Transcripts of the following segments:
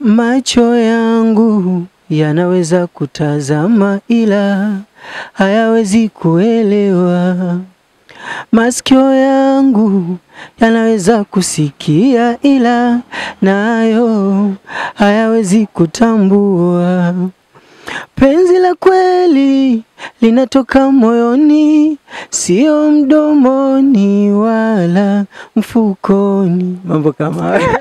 Macho yangu yanaweza kutazama ila hayawezi kuelewa. Masikio yangu yanaweza kusikia ila nayo hayawezi kutambua. Penzi la kweli linatoka moyoni, sio mdomoni wala mfukoni. Mambo kama hayo.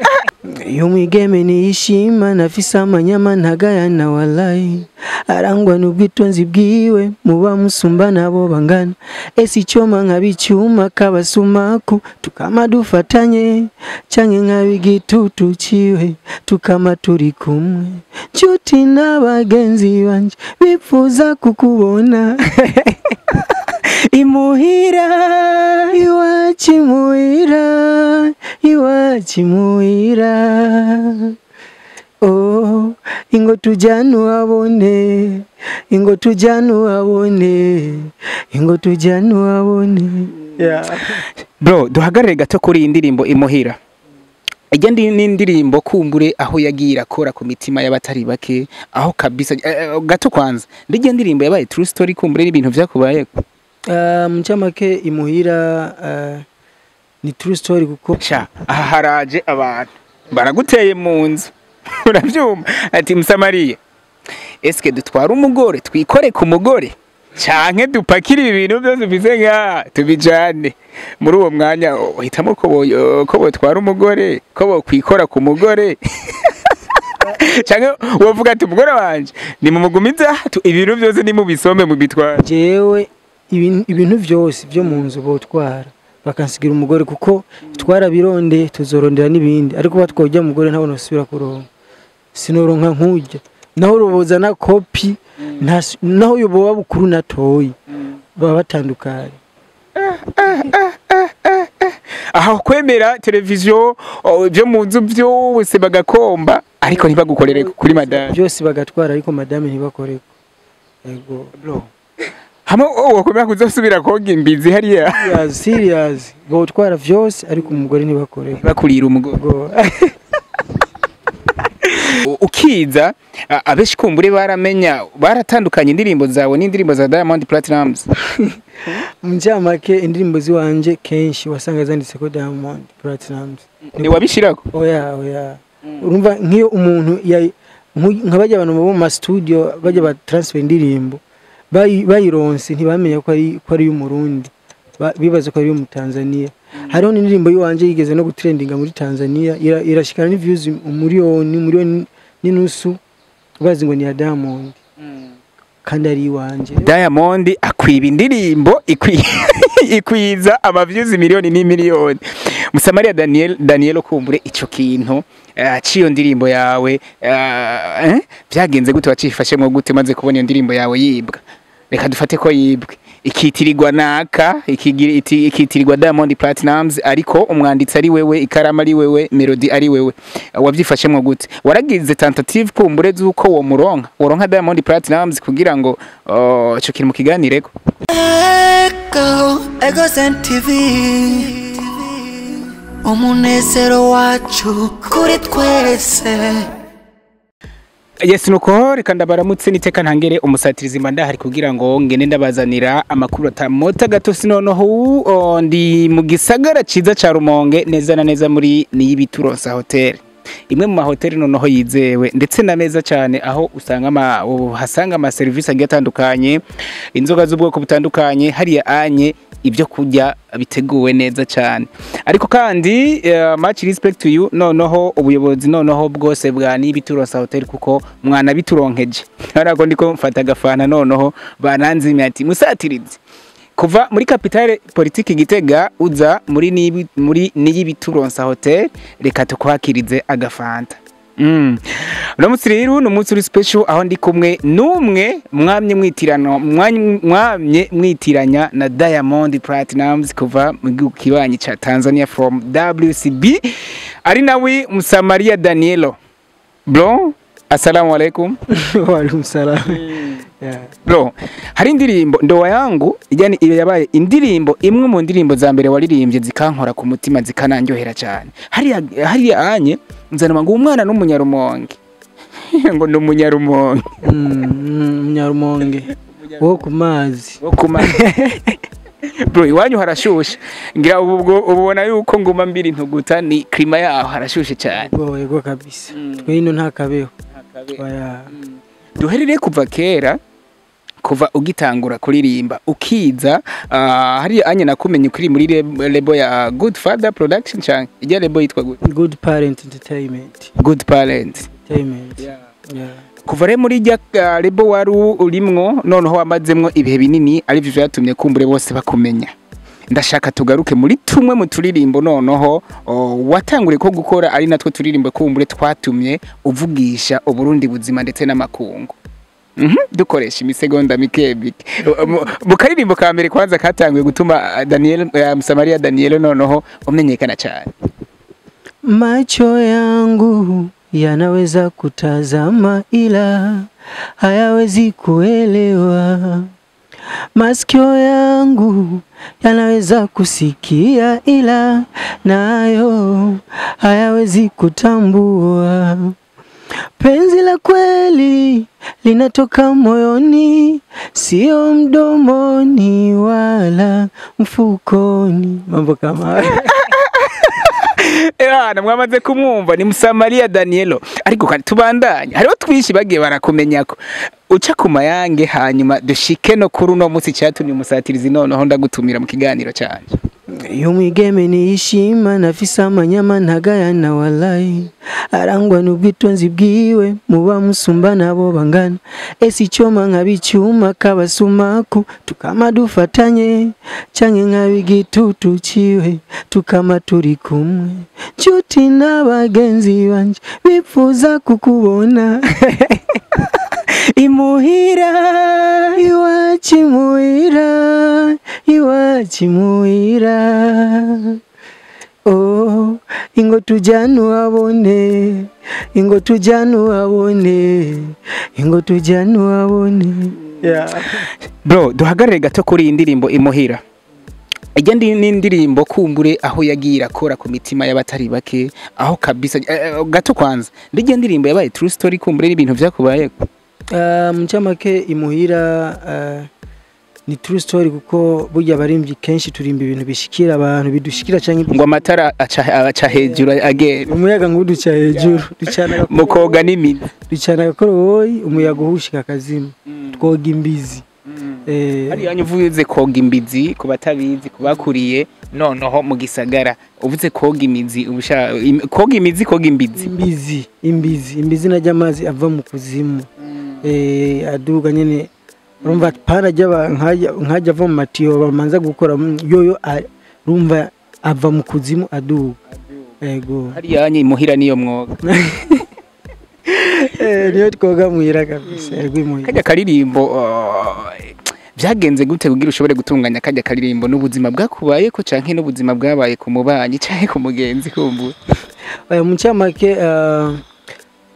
Yumwigeme ni ishima nafisa amanyama ntagayana walai arangwa n'ubwitonzi bwiwe muba musumba nabo bangana ese icyoma nkabicyuma kabasumaku tukama dufatanye canke nkabigitutu ciwe tukama turi kumwe nshuti n'abagenzi banje bipfuza kukubona imuhira iwacu imuhira iwacu imuhira oh ingo tujyane uhabone ingo tujyane uhabone ingo tujyane uhabone. Yeah. Bro, duhagarare gato kuri iyi ndirimbo Imuhira. Ijya ni indirimbo kumbure aho yagiye irakora ku mitima y'abatari bake, aho kabisa gato kwanza ndijya ndirimbo yabaye true story kumbure n'ibintu vyakubaye. Mu ncamake Imuhira ni true story kuko Sha, aha haraje abantu baraguteye mu nzu, uravyumva, ati: "Musamariya, eske dutwara umugore, twikore ku mugore, canke dupakire ibi bintu byose ufise ngaha tubijane?" Muri uwo mwanya uhitamo ko botwara umugore, ko bokwikora ku mugore, canke wovuga ati: "Umugore wanje nimumugumize aha, ibintu byose nimubisome mubitware"? Jewe ibintu vyose byo mu nzu botwara bakansigira umugore, kuko twarabironde tuzorondera n'ibindi, ariko batwojya umugore ntabwo nosubira kuronka, sinoronka nk'urya naho rubozana kopi naho yoboba bukuru natoyi baba batandukanye. Aha kwemera televiziyo, byo mu nzu byose bagakomba, ariko ntibagukorere kuri madame? Byose bagatwara ariko madame ntibakoreko, yego. Bro, hamwe wakomera kuzosubira koga imbizi hariya? Serious, serious, botwara vyose ariko umugore ntibakoreko. Bakurira umugore? Yego. Ukiza abenshi kumbure baramenya, baratandukanye indirimbo zawe n'indirimbo za Diamond Platnumz. Mu ncamake indirimbo ziwanje kenshi wasanga zanditseko Diamond Platnumz. Ni wabishirako? Oya, oya, urumva nk'iyo umuntu nka bajya abantu bo mu ma studio bajya ba transfer indirimbo bayironse ntibamenya ko ari iy'Umurundi. Bibaza ko ari iy'Umutanzania. Hariho n'indirimbo y'iwanje yigeze no gutrendinga muri Tanzania, irashikana ni views umuriyoni, umuriyoni n'inusu, bazi ngo ni iya Diamond kandi ari iwanje. Diamond akwiba indirimbo ikwiza ama views miliyoni n'imiliyoni. Musamaria Daniel, Daniel, kumbure ico kintu ciyo ndirimbo yawe vyagenze gute? Wacifashemwo gute maze kubona iyo ndirimbo yawe yibwa? Reka dufate ko yibwe, ikitirirwa naka, ikitirirwa Diamond Platnumz, ariko umwanditsi ari wewe, ikarama ari wewe, melody ari wewe. Wavyifashemwo gute? Waragize tentative kumbure z'uko wo muronka, woronka Diamond Platnumz kugira ngo ico kintu mukiganireko? Ego, Ego TV, umunezero wacu kuri twese. Yes, nuko reka ndabaramutse niteka ntangere umusatirizi mba ndahari kugira ngo ngende ndabazanira amakuru atamota gatosi. Noneho ndi mu gisagara ciza ca Rumonge, neza na neza muri Niyibituronsa Hotel, imwe mu mahoteli noneho yizewe ndetse na meza cyane, aho usanga uhasanga ama service agiye atandukanye, inzoga z'ubwoko butandukanye hariya anye, ibyo kurya biteguwe neza cyane. Ariko kandi much respect to you, noneho ubuyobozi noneho bwose bwa Niyibituronsa Hotel, kuko mwana bituronkeje ariko ndiko mfata agafana. Noneho bananzimye ati: "Musatirizi, kuva muri capitale politique Gitega uza muri Niyibituronsa Hotel, reka tukwakirize agafanta." Uno munsi rero ni umunsi uri special, aho ndi kumwe n'umwe mwamye mwitirano mwamye mwitiranya na Diamond Platnumz kuva mu gihugu kibanyi ca Tanzania, from WCB, ari nawe Musamaria Danielo. Bro, assalamu alaikum. Wa alaikum salam. Yeah. Bro, hari indirimbo Ndoa Yangu, yani iyo yabaye indirimbo imwe mu ndirimbo za mbere waririmbye zikankora ku mutima, zikananyohera cyane. Hariya hariya anye nzanuma ngo umwana n'umunyarumonge. Ngo ni Umunyarumonge. Umunyarumonge wo ku mazi. Wo ku mazi. Bro, iwanyu harashushe ngira ubu ubwo ubona yuko nguma mbiri ntuguta ni climat yaho harashushe cyane. Yego, yego kabisa. Twe ino nta kabeho. Oya. Duherereye kuva kera, kuva ugitangura kuririmba ukiza, hariya anye nakumenye kuri muri label ya Good Father Production, cyane ijya label yitwa gute? Good Parent Entertainment. Good Parent Entertainment, yeah. Kuva rero muri ijya label wari urimwo, noneho wamazemwo ibihe binini, arivyo vyatumye kumbure bose bakumenya. Ndashaka tugaruke muri tumwe mu turirimbo noneho watanguriye ko gukora, ari natwo turirimbo kumbure twatumye uvugisha Uburundi buzima ndetse n'amakungu. Dukoresha imisegonda mike mike. Mu karirimbo ka mbere kwanza katanguye gutuma Daniel, Msamaria Daniel noneho umenyekana cyane. Macho yangu yanaweza kutazama ila hayawezi kuelewa. Masikio yangu yanaweza kusikia ila nayo hayawezi kutambua. Penzi la kweli linatoka moyoni, sio mdomoni wala mfukoni. Mambo kama hayo. Ebana, mwamaze kumwumva ni Msamaria Danielo, ariko kandi tubandanye, hariho twinshi bagiye barakumenyako uca ku mayange, hanyuma dushike no kuri uno munsi cyatumye umusatirizi noneho ndagutumira mu kiganiro canje. Uyu mwigeme niyishima, nafise amanyama ntagayana, walayi arangwa n'ubwitonzi bwiwe, muba musumba nabo bangana, ese icyoma nkabicyuma kabasumaku, tukama dufatanye canke nkabigitutu ciwe, tukama turi kumwe, nshuti n'abagenzi banje bipfuza kukubona imuhira iwacu, imuhira iwacu, imuhira. Oh, ingo tujyane uhabone, ingo tujyane uhabone, ingo tujyane uhabone, yeah. Bro, duhagarare gato kuri iyi ndirimbo Imuhira. Ijya ndi n'indirimbo kumbure aho yagiye irakora ku mitima y'abatari bake aho kabisa. Gato kwanza, ndijya ndirimbo yabaye true story, kumbure n'ibintu vyakubaye? Mu ncamake, Imuhira ni true story, kuko burya abarimvyi kenshi turimba ibintu bishikira abantu, bidushikira canke ngo amatara aca hejuru agenda. Umuyaga nguduca hejuru, ducana mukoga n'imini. Ducana agakoroboyi, umuyaga uhushika akazima, twoga imbizi. Hariya uvuze koga imbizi, ku batabizi, ku bakuriye noneho mu gisagara, uvuze koga imizi ubusha koga imizi, koga imbizi. Imbizi, imbizi, imbizi najya amazi ava mu kuzimu, aduga nyene, urumva pana ajya nkajya ava mu matiyo bamanza gukora yoyo, urumva ava mu kuzimu aduga, yego. Hariya imuhira niyo mwoga. Niyo twoga muhira kabisa, yego, imuhira. Kajya karirimbo, byagenze gute kugira ushobore gutunganya kajya karirimbo? N'ubuzima bwakubaye ko canke n'ubuzima bwabaye ku mubanyi canke ku mugenzi kumbura? Oya, mu ncamake,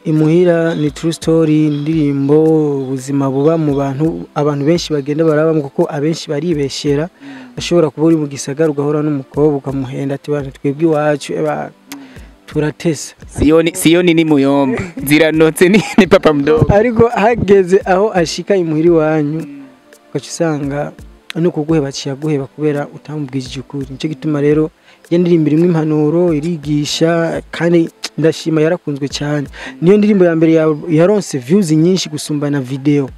Imuhira ni true story, indirimbo ubuzima buba mu bantu, abantu benshi bagenda barabamo, kuko abenshi baribeshera. Ashobora kuba uri mu gisagara ugahura n'umukobwa ukamuhenda ati: "Bana, twebwe iwacu eba turatesa." Siyoni, siyoni ni muyomba ziranotse ni papa mdogo. Ariko hageze aho ashika imuhira iwanyu, ugaca usanga no kuguheba aciye aguheba kubera utamubwije ukuri. Nicyo gituma rero iyo ndirimbo irimo impanuro, irigisha, kandi ndashima yarakunzwe cyane. Niyo ndirimbo ya mbere yaronse views nyinshi gusumba na video,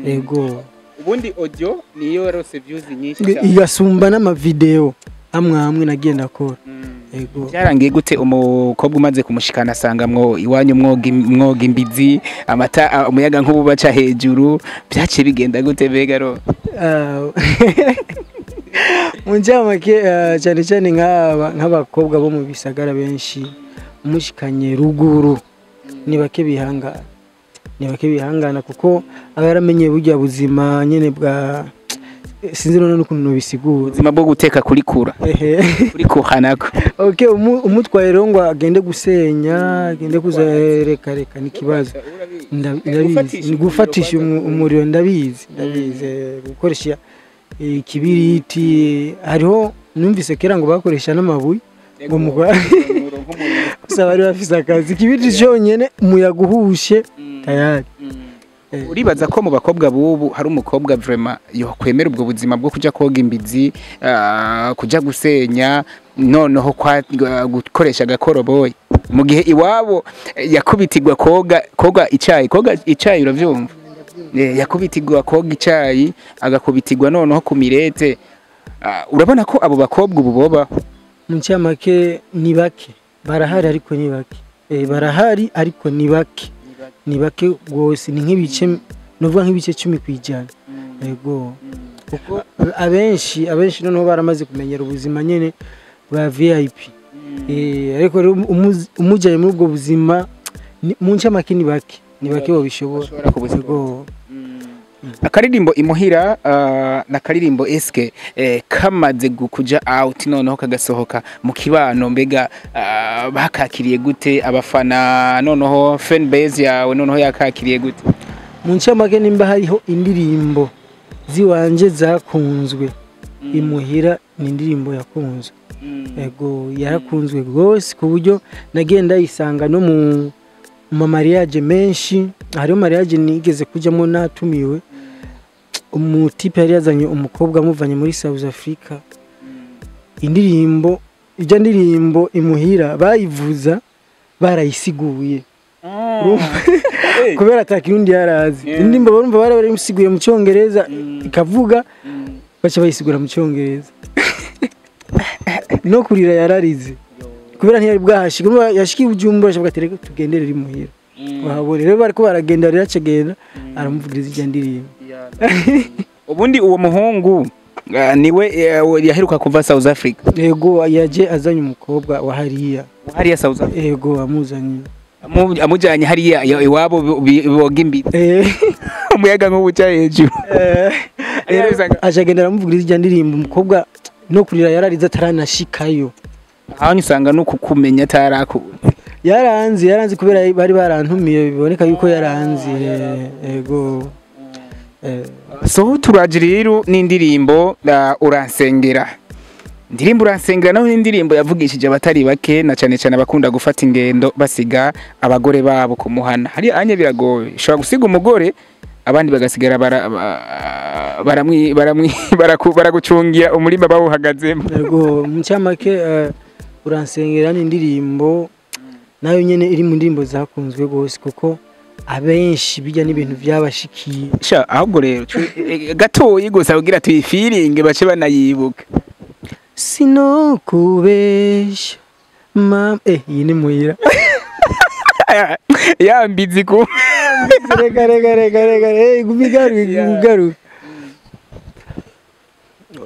yego. Ubundi audio niyo yarose views nyinshi. Igasumba n'amavideo amwe amwe nagiye ndakora, yego. Byarangiye gute umukobwa umaze kumushikana asanga mwo iwanyu mwoga imbizi, amata, umuyaga nk'ubu baca hejuru? Byaciye bigenda gute bega ro? Ah, mu ncamake, cyane cyane nk'abakobwa bo mu bisagara benshi umushikanye ruguru ni bake bihangana, ni bake bihangana, kuko aba yaramenye burya buzima nyene bwa, sinzi none n'ukuntu nobisigura. Ubuzima bwo guteka kuri kura. Ehe. Kuri kuhanako. Okay, umutwaye rero ngo agende gusenya, agende kuza, reka reka, ni ikibazo. Ndabizi, ni gufatisha umuriro, ndabizi, ndabizi, gukoresha ikibiriti. Hariho numvise kera ngo bakoresha n'amabuye ngo mugwa, gusa bari bafise akazi. Ikibiriti cyonyene, umuyaga uhushe. Tayari. Uribaza ko mu bakobwa bubu hari umukobwa vraiment yokwemera ubwo buzima bwo kuja koga imbizi, kuja gusenya, noneho gukoresha agakoroboyi, mu gihe iwabo yakubitirwa koga icayi, koga icayi, uravyumva? Yakubitirwa koga icayi, agakubitirwa noneho ku mirete. Urabona ko abo bakobwa ubu bobaho? Mu ncamake ni bake, barahari ariko ni bake. Barahari ariko ni bake, ni bake rwose, ni nk'ibice, nuvuga nk'ibice 10%. Yego, kuko abenshi noneho baramaze kumenyera ubuzima nyene bwa VIP. Ariko rero umujanye muri ubwo buzima, mu ncamake ni bake, ni bake babishobora. Bashobora kubuzima. Yego. Akaririmbo Imuhira, na karirimbo eske kamaze kuja out, noneho kagasohoka mu kibano, mbega bakakiriye gute abafana, noneho fan base yawe noneho yakakiriye gute? Mu ncamake, nimba hariho indirimbo ziwanje zakunzwe, Imuhira ni indirimbo yakunzwe. Ego, yarakunzwe rwose, ku buryo nagiye ndayisanga no mu ma mariage menshi. Hariho mariage nigeze kujyamo natumiwe, umutipe yari yazanye umukobwa amuvanye muri South Africa. Indirimbo, ijya ndirimbo Imuhira bayivuza barayisiguye kubera atakirundi yarazi. Indirimbo barumva bari baramusiguye mu Cyongereza, ikavuga baca bayisigura mu Cyongereza, no kurira yararize kubera ntiyari bwahashika. Urumva yashikiye Bujumbura, ashavuga ati: "Reka tugendere imuhira wahabone." Rero bariko baragenda, rero acagenda aramuvugiriza ijya ndirimbo. Ubundi uwo muhungu niwe yaheruka kuva South Africa? Yego, yaje azanye umukobwa wa hariya. Hariya South Africa? Yego, amuzanye. Amujanye hariya iwabo boga imbizi, umuyaga nk'ubuca hejuru. Rero acagenda aramuvugiriza ijya ndirimbo, umukobwa no kurira yararize ataranashikayo. Aho usanga no kukumenya ataraku Yaranzi, yaranzi kubera bari barantumiye, biboneka yuko yaranzi. Yego. So turaje rero n'indirimbo Uransengera. Indirimbo Uransengera naho n'indirimbo yavugishije abatari bake, na cyane cyane abakunda gufata ingendo basiga abagore babo kumuhana. Hari anye biragoye, ushobora gusiga umugore, abandi bagasigara bara, baramwi baramwi baragucungira umurima bawuhagazemo. Yego, mu ncamake Uransengera ni indirimbo nayo nyene iri mu ndirimbo zakunzwe gose, kuko abenshi bijya n'ibintu byabashikiye. Sha, ahubwo rero gatoyi gusa kugira tuyifiringe bace banayibuka. Sinokubesha mam, iyi ni muhira. Yambizi ku Reka, reka, reka, reka, gumigaruke, gumigaruke.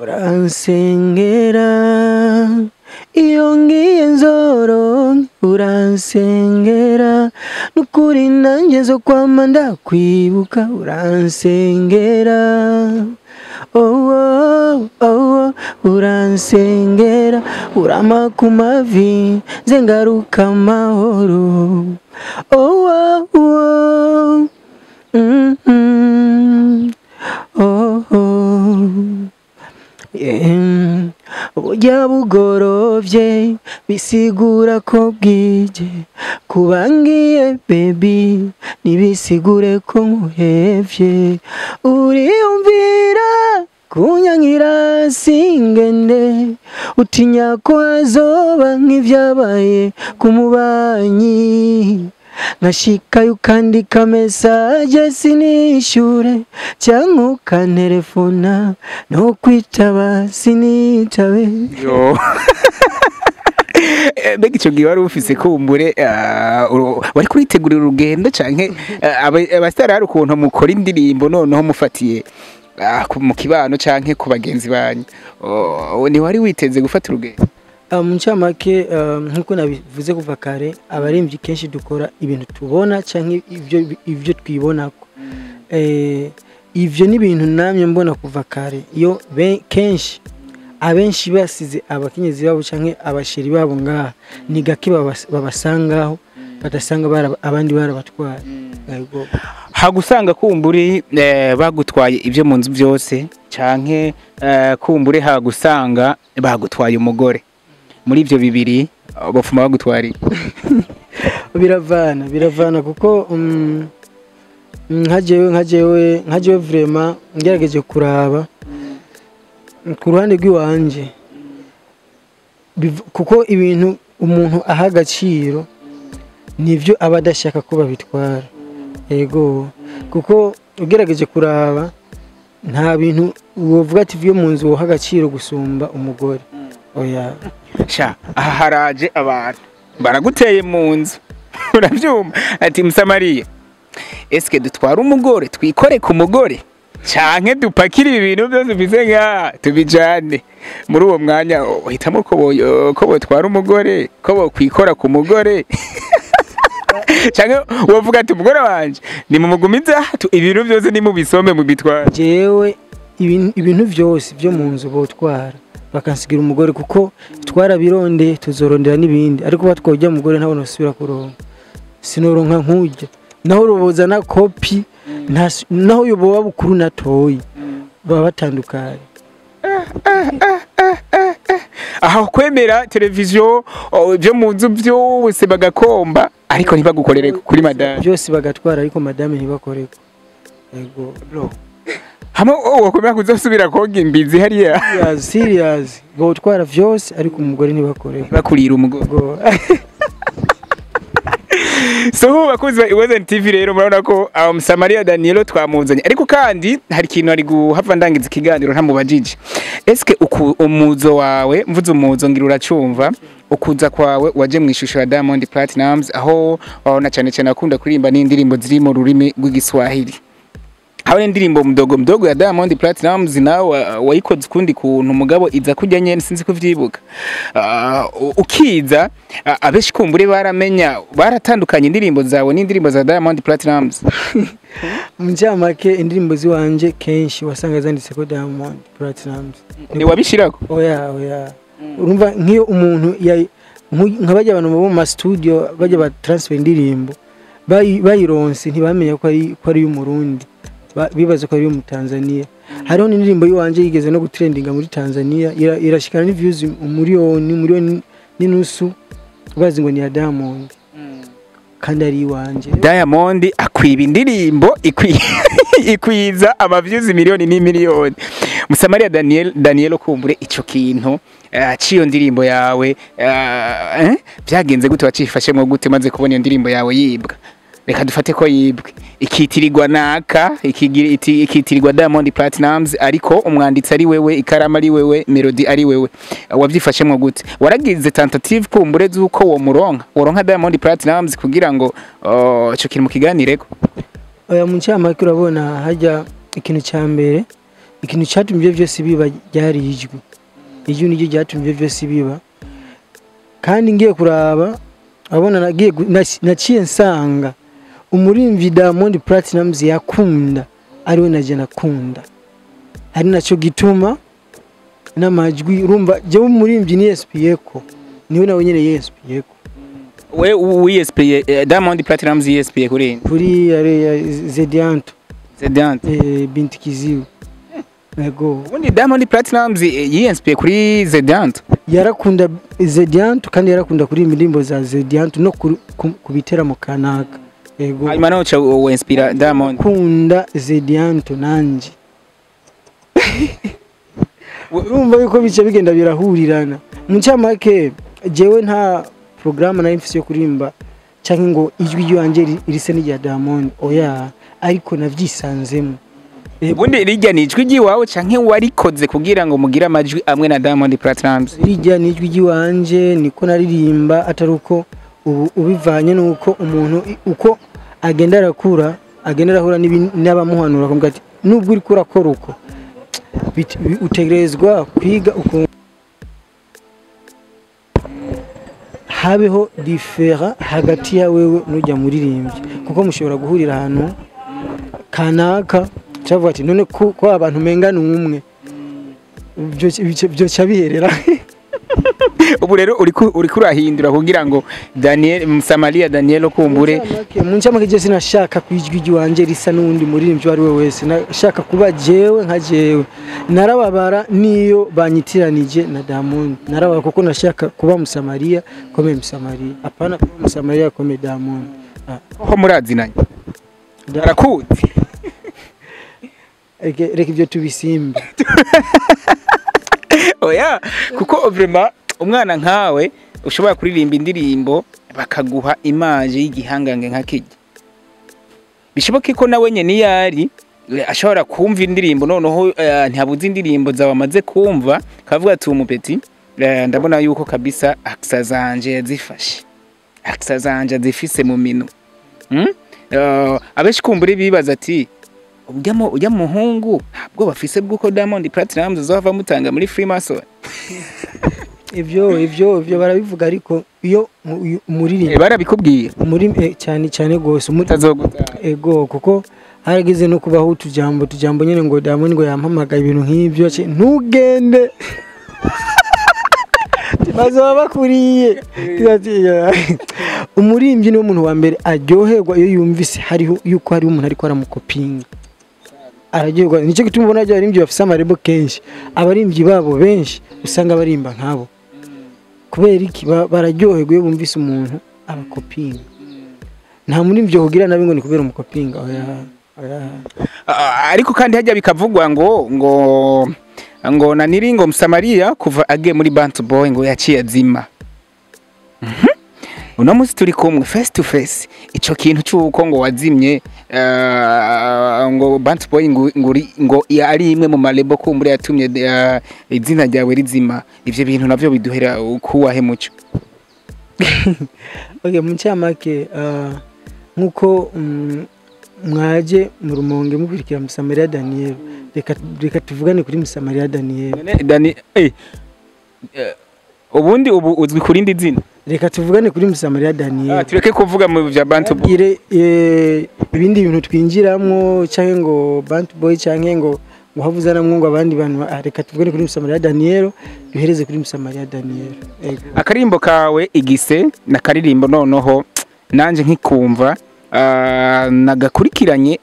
Uransengera iyo ngiye nzoro, uransengera nukuri nanjye zo kwama ndakwibuka, uransengera, oh, oh, oh, uransengera, urama ku mavi nze ngaruka amahoro, oh, oh, oh. Oh, oh. Yeah. Burya bugorovye bisigura ko bwije, kuba ngiye baby ntibisigure ko nkuhevye, uriyumvira kunyankira singende, utinya ko hazoba nk'ivyabaye ku mubanyi, nkashikayo ukandika message sinishure, cyangwa ukantelefona no kwitaba sinitabe. Yo. Mbega ico gihe wari ufise kumbure wari kuritegurira urugendo, canke abasitari hari ukuntu mukora indirimbo noneho mufatiye mu kibano canke ku bagenzi banyu? Oh, ni wari witeze gufata urugendo? Mu ncamake, nk'uko nabivuze kuva kare, abaririmbyi kenshi dukora ibintu tubona canke ivyo twibonako. Ivyo ni ibintu namye mbona kuva kare, iyo kenshi abenshi basize abakenyezi babo canke abasheri babo ngaha, ni gake babasangaho badasanga abandi barabatwaye. Yego. Hagusanga kumburi bagutwaye ibyo mu nzu byose, canke kumbure hagusanga bagutwaye umugore, muri ivyo bibiri bafuma bagutwariye? Biravana, biravana kuko Nka jewe vraiment ngerageje kuraba ku ruhande rw'iwanje, kuko ibintu umuntu aha agaciro nivyo aba adashaka ko babitwara. Ego, kuko ugerageje kuraba nta bintu wovuga ati vyo mu nzu woha agaciro gusumba umugore, oya. Sha, aha haraje abantu baraguteye mu nzu, urabyumva, ati: "Musamariya, eske dutwara umugore, twikore ku mugore, canke dupakire ibi bintu byose bise nka tubijane?" Muri uwo mwanya uhitamo ko botwara umugore, ko bokwikora ku mugore, canke wovuga ati: "Umugore wanje nimumugumiza, ibintu byose nimubisome mubitware"? Jewe ibintu vyose vyo mu nzu botwara bakansigira umugore, kuko twarabirondeye, tuzorondera n'ibindi, ariko batwojya umugore ntabwo nosubira kuronka, sinoronka nk'urya naho rubozana kopi naho yoboba bukuru natoyi baba batandukanye. Aha kwemera televiziyo, byo mu nzu byose bagakomba, ariko ntibagukorere kuri madame? Byose bagatwara, ariko madame ntibakoreko, yego. Bro, hamwe wakomera kuzosubira koga imbizi hariya. Serious, serious, botwara vyose ariko umugore ntibakoreko. Bakurira umugore. Yego. So bakunzi ba Iwezen TV rero, murabona ko Samaria Danielo twamuzanye, ariko kandi hari ikintu ari guhava ndangiza ikiganiro ntamubajije. Eske uku umuzo wawe, mvuze umuzo ngira uracumva, ukuza kwawe waje mu ishusho ya Diamond Platnumz, aho na cyane cyane akunda kuririmba n'indirimbo ziri mu rurimi rw'Igiswahili, aho indirimbo Mdogo Mdogo ya Diamond Platnumz nawe wayikoze ukundi kuntu, mugabo iza kujya nyene, sinzi kuvyibuka. Ukiza abeshi kumbure baramenya baratandukanye indirimbo zawe n'indirimbo za Diamond Platnumz? Mu ncamake, indirimbo ziwanje kenshi wasanga zanditseko Diamond Platnumz. Ni wabishirako? Oya, oya, urumva nk'iyo umuntu nka bajya abantu bo mu ma studio bajya ba transfer indirimbo, bayironse ntibamenya ko ari iy'Umurundi. Bibaza ko ari iy'Umutanzania. Hariho n'indirimbo y'iwanje yigeze no gutrendinga muri Tanzania, irashikana ni views umuriyoni, umuriyoni n'inusu, bazi ngo ni iya Diamond kandi ari iwanje. Diamond akwiba indirimbo ikwiza ama views miliyoni n'imiliyoni. Musamaria Daniel, kumbure ico kintu ciyo ndirimbo yawe, byagenze gute? Wacifashemwo gute maze kubona iyo ndirimbo yawe yibwa? Reka dufate ko yibwe, ikitirirwa naka, ikitirirwa Diamond Platnumz, ariko umwanditsi ari wewe, ikarama ari wewe, melody ari wewe. Wabyifashemwo gute? Waragize tentative kumbure z'uko wo muronka, woronka Diamond Platnumz kugira ngo ico kintu mukiganireko? Oya, mu ncamake, urabona hajya ikintu cya mbere, ikintu cyatumye ibyo byose biba ryari ijwi. Ijwi niryo ryatumye ibyo byose biba. Kandi ngiye kuraba, abona nagiye naciye nsanga umurimvyi Diamond Platnumz yakunda ariwe naje nakunda, ari nacyo gituma n'amajwi, urumva jewe umurimvyi ni ko niwe nawe nyene yespiyeko. We wiyespeye Diamond Platnumz yespeye kuri nde? Kuri ariya Zedianto. Zediante. Binti Kiziwi, yego. Ubundi Diamond Platnumz yiyespeye kuri Zediante? Yarakunda Zedianto kandi yarakunda kuririmba indirimbo za Zedianto no ku biteramo kanaka, yego. Hanyuma nawe uca winspira Diamond? Kunda Zedianto nanje, urumva yuko bice bigenda birahurirana. Mu ncamake, jewe nta porogaramu nari mfise yo kuririmba cyangwa ngo ijwi ryanje rise n'irya Diamond, oya, ariko navyisanzemo. Ubundi rijya ni ijwi ry'iwawe canke warikoze kugira ngo mugire amajwi amwe na Diamond Platnumz? Rijya ni ijwi ry'iwanje, niko naririmba, atari uko ubu ubivanye n'uko umuntu uko agenda arakura, agenda arahura n'abamuhanura, akamubwira ati: "Nubwo uriko urakora uko, utegerezwa kwiga ukuntu habeho différence hagati ya wewe n'ujya muririmbyi, kuko mushobora guhurira ahantu kanaka, cyavuga ati: 'None ko abantu umenga ni umwe?' Byo biherera." Ubu rero uriko urahindura kugira ngo Daniel Samaria Daniel kumbure? Mu ncamake, je sinashaka ko ijwi ry'iwanje risa n'uwundi muririmbyi uwo ari we wese, nashaka kuba jewe nka jewe. Narababara niyo banyitiranije na Diamond, narababara, kuko nashaka kuba Musamariya comme Musamariya, apana kuba Musamariya comme Diamond. Ho murazinanye? Arakuzi. Reka ibyo tubisimbe. Oya, kuko vraiment umwana nkawe ushobora kuririmba indirimbo bakaguha image y'igihangange nka kijya, bishoboke ko nawe nyene yari ashobora kumva indirimbo, noneho ntihabuze indirimbo zawe amaze kumva kavuga ati: "Uwo mupeti, ndabona yuko kabisa aksa zanje yazifashe, aksa zanje azifise mu mino." Abenshi kumbura bibaza ati: "Ujya muhungu ntabwo bafise bw'uko Diamond Platnumz azohava amutanga muri Freemason?" Ivyo barabivuga, ariko iyo umuririmbo Barabikubwiye? Muri cyane cyane gose Utazogutanga. Ego, kuko harageze no kubaho utujambo nyene ngo Diamond ngo yampamagaye, ibintu nk'ivyo, ati: "Ntugende, bazoba bakuriye." Umurimbyi niwe muntu wa mbere aryoherwa iyo yumvise hariho yuko hariho umuntu ariko aramukopinga, araryoherwa. Nicyo gituma ubona abaririmbyi bafise amarebo kenshi, abaririmbyi babo benshi usanga barimba nkabo. Kubera iki? Bararyoherwa iyo bumvise umuntu abakopinga. Nta murimbyi yokugira nabi ngo ni kubera umukopinga, oya, oya. Ah, ariko kandi hajya bikavugwa ngo naniri ngo Msamaria kuva agiye muri Bantu Boy ngo yaciye azima. Uno munsi turi kumwe face to face, ico kintu cy'uko ngo wazimye, ngo Bantu Boy ngo ari imwe mu marebo kumbure yatumye izina ryawe rizima, ivyo bintu navyo biduhera kuwahe muco? Okay, mu ncamake, nkuko mwaje mu Rumonge mukurikira Msamaria Daniel, reka tuvugane kuri Msamaria Daniel. None Dani, ubundi ubu uzwi ku rindi zina? Reka tuvugane kuri Msamaria Daniel. Ah, tureke kuvuga mu vya Bantu Boy. Tugire ibindi bintu twinjiramwo, canke ngo Bantu Boy, canke ngo havuzanamwo ngo abandi bantu. Reka tuvugane kuri Msamaria Daniel, duhereze kuri Msamaria Daniel. Ego. Akaririmbo kawe Igise na karirimbo noneho nanje nkikumva, nagakurikiranye,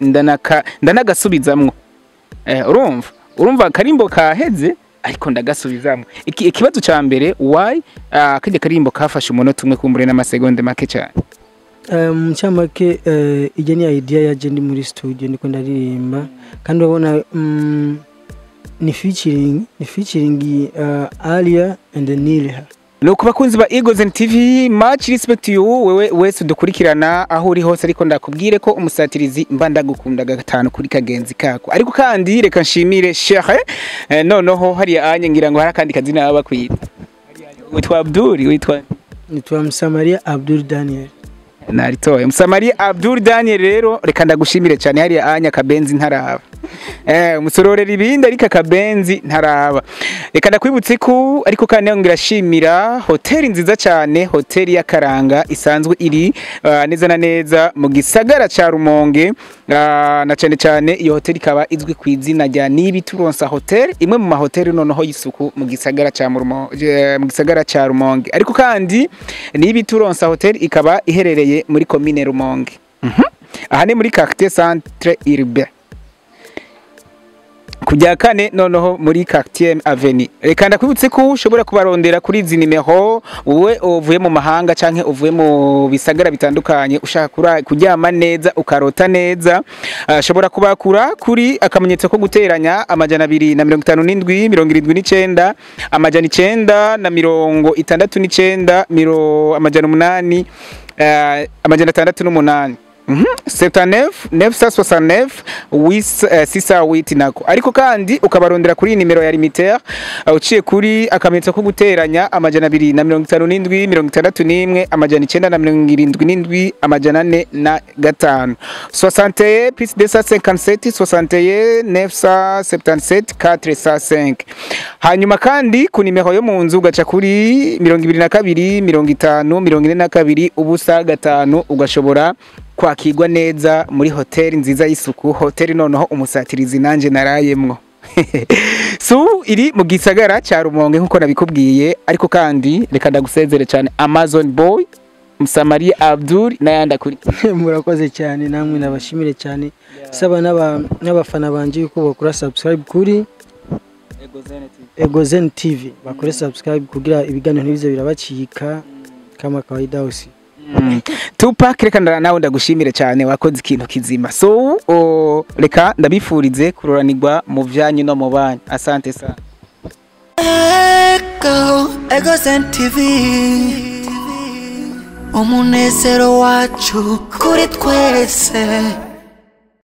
ndanagasubizamwo. Urumva akarimbo kaheze ariko ndagasubizamwo. Ikibazo ca mbere, why kajya karimbo kafashe umunota umwe kumbure n'amasegonde make cyane? Mu ncamake, ijya ni idea yaje ndi muri studio ndiko ndaririmba, kandi urabona ni featuring Alia and Nilha. Nuko bakunzi ba Eagles TV, much respect to you, wewe wese udukurikirana aho uri hose, ariko ndakubwire ko umusatirizi mba ndagukunda gatanu kuri kagenzi kako. Ariko kandi reka nshimire Sheikh, noneho hariya anye ngira ngo hari akandi kazina baba bakwita. Witwa Abdul, witwa Nitwa Msamaria Abdul Daniel. Naritoye Msamaria Abdul Daniel. Rero reka ndagushimire cyane. Hariya anya kabenzi ntaraba, umusororera ibindi, ariko akabenzi ntaraba. Reka ndakwibutse ko ariko kandi ngira shimira hoteli nziza cyane, hoteli y'akaranga isanzwe iri neza na neza mu gisagara ca Rumonge, na cyane cyane iyo hoteli ikaba izwi ku izina rya Nibituronsa Hotel, imwe mu mahoteli noneho y'isuku mu gisagara ca Rumonge, mu gisagara ca Rumonge. Ariko kandi Nibituronsa Hotel ikaba iherereye muri komine Rumonge. Aha ni muri quartier Centre Urbain kujya kane, noneho muri quartier Avenue. Reka ndakwibutse ko ushobora kubarondera kuri izi nimero, wowe uvuye mu mahanga canke uvuye mu bisagara bitandukanye ushaka kuryama neza ukarota neza. Ushobora kubakura kuri akamenyetso ko guteranya 257 79 969 800 608. 79 969 8 608 nako. Ariko kandi ukabarondera kuri nimero ya limitaire, uciye kuri akamenyetso ko guteranya 257 61 977 405, 61 plus 257 61 977 405. Hanyuma kandi ku nimero yo mu nzu ugaca kuri 22 50 42 0 5, ugashobora kwakirwa neza muri hoteli nziza y'isuku, hoteli noneho umusatirizi nanje narayemwo. Su iri mu gisagara ca Rumonge nkuko nabikubwiye. Ariko kandi reka ndagusezere cyane, Amazon Boy Msamaria Abdul n'ayandi kuri. Murakoze cyane namwe, nabashimire cyane. Saba n'abafana banje yuko bakora subscribe kuri Egozen TV, bakore subscribe kugira ibiganiro ntibize birabacika kama kawaida usi. Tupac, reka nawe ndagushimire cyane, wakoze ikintu kizima. So reka ndabifurize kuroranirwa mu byanyu no mu banyu. Asante sana. Ego, Ego TV, umunezero wacu kuri twese.